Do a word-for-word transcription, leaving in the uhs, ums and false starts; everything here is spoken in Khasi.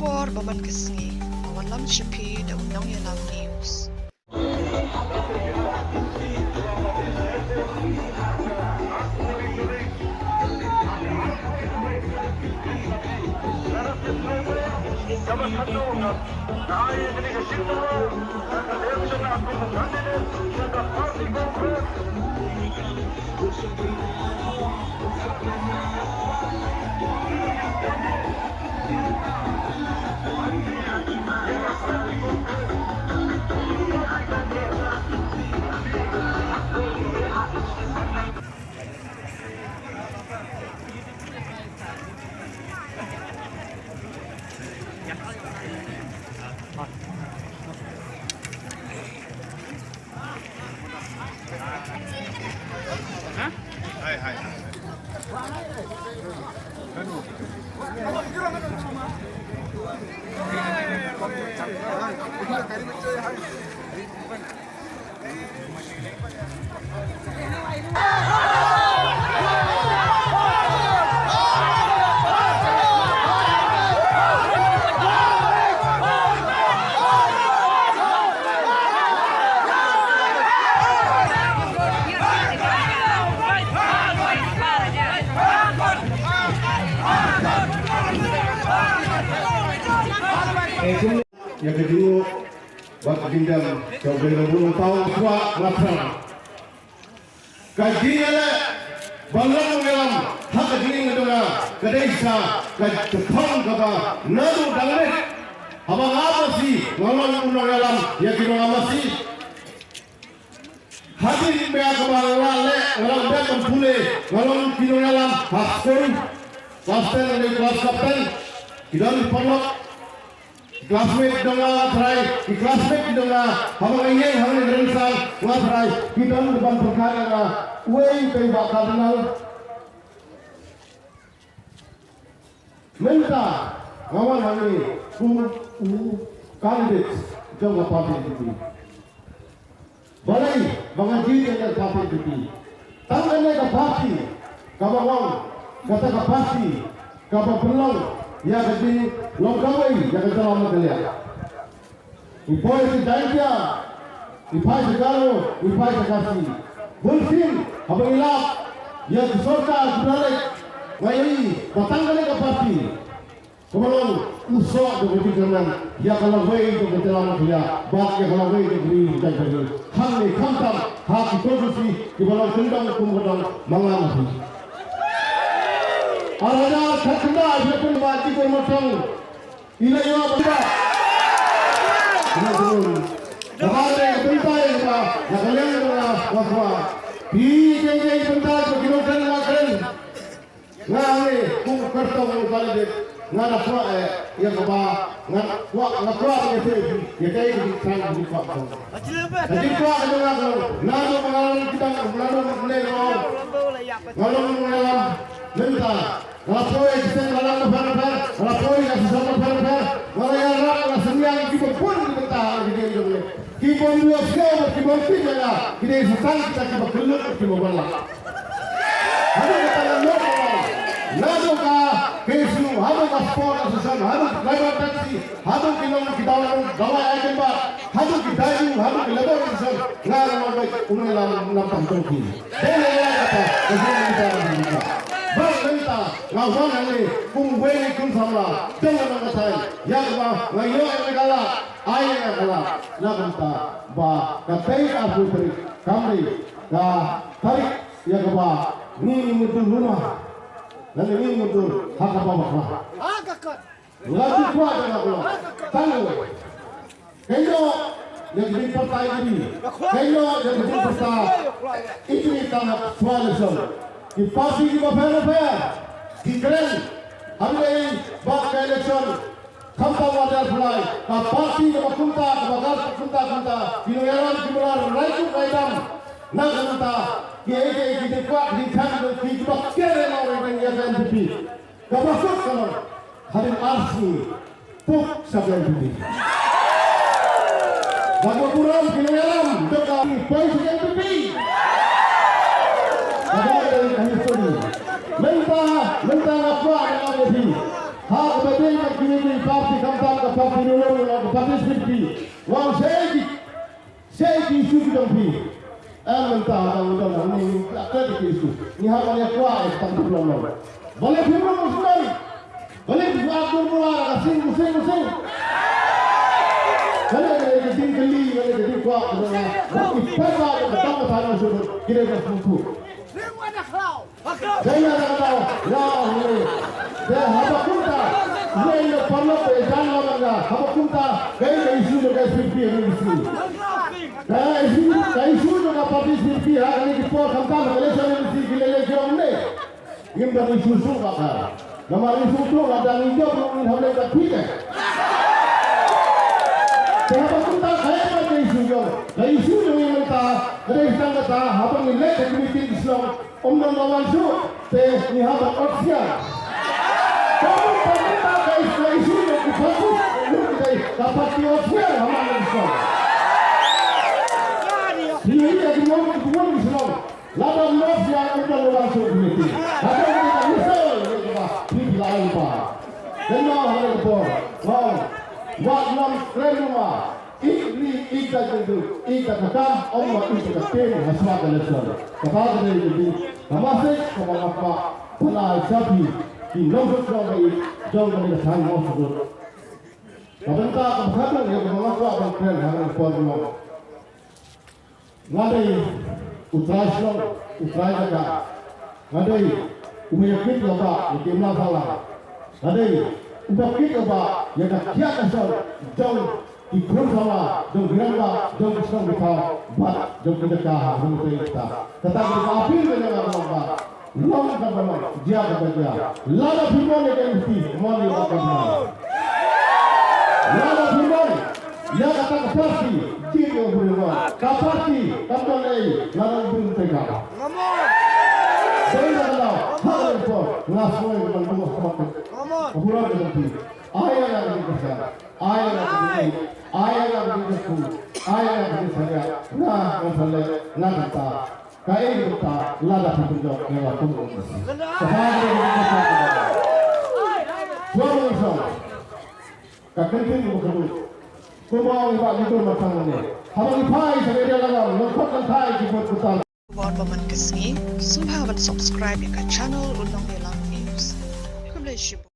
Por ba man ka sngi, nga wanlam sha phi da u Nongïalam News. Ïa ka jingïoh bad ka jingdem jong u Blei Nongbuh Nongthaw, kwah nga thrang. Ka jingïaleh ban long nongïalam ha ka jingim jong nga ka dei sa ka thong kaba naduh dang met haba nga masi nga long u nongïalam ïa ki nong nga masi. Hadien ba kaba nga la leh, nga la dep ban pule, nga long ki nongïalam ha skul, klas ten ne klas ten, ki don ki paralok, ki classmate jong nga, nga tharai ki classmate jong nga, haba nga ïeng hangne ha rynsan, nga tharai ki don ban pyrkhat ïa nga, uei utai Bah Cardinal. Mynta nga wan hangne kum u candidate jong ka party N P P. Balei ba nga jied ïa ka party N P P? Tang kane ka party kaba ong kata ka party kaba pynlong ïa ka jinglong kawei ïa ka jylla Meghalaya. Ngi poi sha Jaiñtia, ngi phai sha Garo, ngi phai sha Khasi. Bun sien haba ngi lap ïa ki sorkar ki ba la leit, nga ïohi ba tang kane ka party kaba long u soh jong ka jingkyrmen ïa ka lawei jong ka jylla Meghalaya bad ïa ka lawei jong ka ri jong ka jylla. Hangne khamtam ha ki constituency kiba long kyndong kum ka dong ma nga ma phi. Ar hajar khatkhyndai phi la pynbna jingkyrmen tang Ina ïa ba ba. Ina turun. Ba ba de bynta ïa ba. Ïa ka liang ba ba ba. Phi kei kei bynta ba ki nongkren ba kren. Nga ne kum kyrtong ba le de. Nga da kwah eh ïa ka ba. Nga kwah nga kwah ïa te. Ïa te ïa ka ba. Ka jingkwah ka jong nga ka long. Nga long ba nga long kita nga long ne long. Nga long nga long. Bynta. Nga la poi ki seng balang bapher bapher, nga la poi ka shisha bapher bapher, nga la ïarap, nga la synñiang kiba bun ki bynta ha ki dieng jong ngi. Ki bym ïohsngew bad ki bym tip ïa nga, ki dei sa tang kita kiba kyllut bad kiba wanlam. Haduh kata nga nud, naduh ka K S U, haduh ka Sport Association, haduh ka driver taxi, haduh ki nong ki dawai, dawai ai jembat, haduh ki daidu, haduh ki labour association, nga nga nud bad u nongïalam nam tam tong ki. Dei na ïa kata ka jingmynta ka jingmynta. Bad mynta nga wan hangne kum uwei na ki khun samla jong ka nongkyndong ka thaiñ. Ïa kaba nga ïoh ïa ka lad, ai ïa ka lad. Na ka bynta ba katei ka arphew tarik kam dei ka tarik ïa kaba ngi mutdur luna. Lane ngi mutdur ha kaba bakla. Nga ju kwah da nga kwah. Tang. Kynnoh ïa ki jingpyrta ïa ki. Kynnoh ïa ki jingpyrta ïa ki tang swa election. Ki party kiba pher bapher ki kren. Hynrei bad ka election khamtam wat ïa pynlait. Ka party kaba kumta kaba kar kumta kumta. Ki nongïalam kiba la rai kum rai dam. Na ka bynta ki ïa ki jingkwah ki jingkhan kiba kren ïa ka N P P. Kaba kut ka long hadien ar sngi puk sa ka N P P. Ba ka burom ki nongïalam jong ka poi sa ka N P P. Kaba dei ka history. Mynta, mynta nga kwah ïa ka N P P. Ha kaba dei ka kine ki party khamtam ka party ruling ka party S P P. Wan shaei ki, shaei ki issue ki jong phi. Em mynta ka u don hangne la klet ki issue. Ngi hap ban ïa kwah ïa ka tang ka problem. Balei phi ruh sdang? Balei phi kwah dur mula ka sing sing sing? Balei ka dei ka ding kali, balei ka ding kwah ka dong. Ba ki pesa ka tang ka tang ka sudut ki dei ka sudut. Dei na ka daw, ya Allah. Dei haba kumta, dei na parlok dei jan la banga. Haba kumta, dei ka issue jong ka S P P ha ka issue. Ka issue, ka issue jong ka party S P P ha kane ki por khamtam ka election M C ki lele jong ne. Ngim da issue shuh ba ka. Namar issue shuh lada ngi jop ruh ngin hap leh ka phi ne. Te haba kumta ka issue jong, ka issue jong ngi mynta, ka dei tang kata haba ngi leh ka committee ki shnong. Ym don ba wan shuh, te ngi hap ban ot syiar. Ka mut ba mynta ka is-, ka issue jong ki party, lut ki dei ka party ot syiar ha man ngi shnong. Hi hi ïa ki mon ki mon ki shnong. Lada ym ot syiar ym don ba wan shuh ki meeting. Ka dei ka message ïa ki ba phi ki la ai ba. Kynmaw ha ka por. Wow. Wat nym kren ma. Ïeit ri, ïeit da jingduk, ïeit da ka kam, ym ma ïeit da ka ktien, ha shuwa ka election. Kata ka dei ka dei ka message kaba nga kwah ban ai sha phi ki nongshong shnong ba ïeit jong kane ka thaiñ Mawsynram. Ka bynta kaba khatduh ïa kaba nga kwah ban kren ha kane ka por ba long. Nga dei u trai shnong, u trai jaka. Nga dei uba ïakit ïabah ïa ki imlang sahlang. Nga dei uba kit ïabah ïa ka kiad ka shon jong ki khun samla, jong ki rangbah, jong ki shnong ki thaw bad jong ki jaka ha Ri Lum Trai Kita. Kata ka dei ka appeal ka jong nga ka long ba long kaba long, jia kaba jia. Lada phi mon ïa ka M P, mon ïa ka M P. Lada phi mon ïa kata ka party, jied ïa u briew. Ka party kam don ei, lada u briew te ka. Dei na ka daw, ha ka por, nga sngew ban buh ha ka. Ka burom ka jong phi. Ai ïa nga ka jingkyrshan, ai ïa nga ka jingïeit, ai ïa nga ka jingkyrkhu, ai ïa nga ka jingshaniah. Nga ngan sa leh, nga ngan sa. Kaei kata lada phi pynjop ïa nga kum u Moses. Kata ka dei ka jingkyrshan. Shuwa ban ïashem. Ka ktien kaba khatduh. Kumba ong i Bah Litur Marsan hangne. Haba ngi phai sha ka area Lagam, lyngkot lynthai ki bud putar. Khubor ba man ka sngi, sngewbha ban subscribe ïa ka channel U Nongïalam News. Khublei shibun.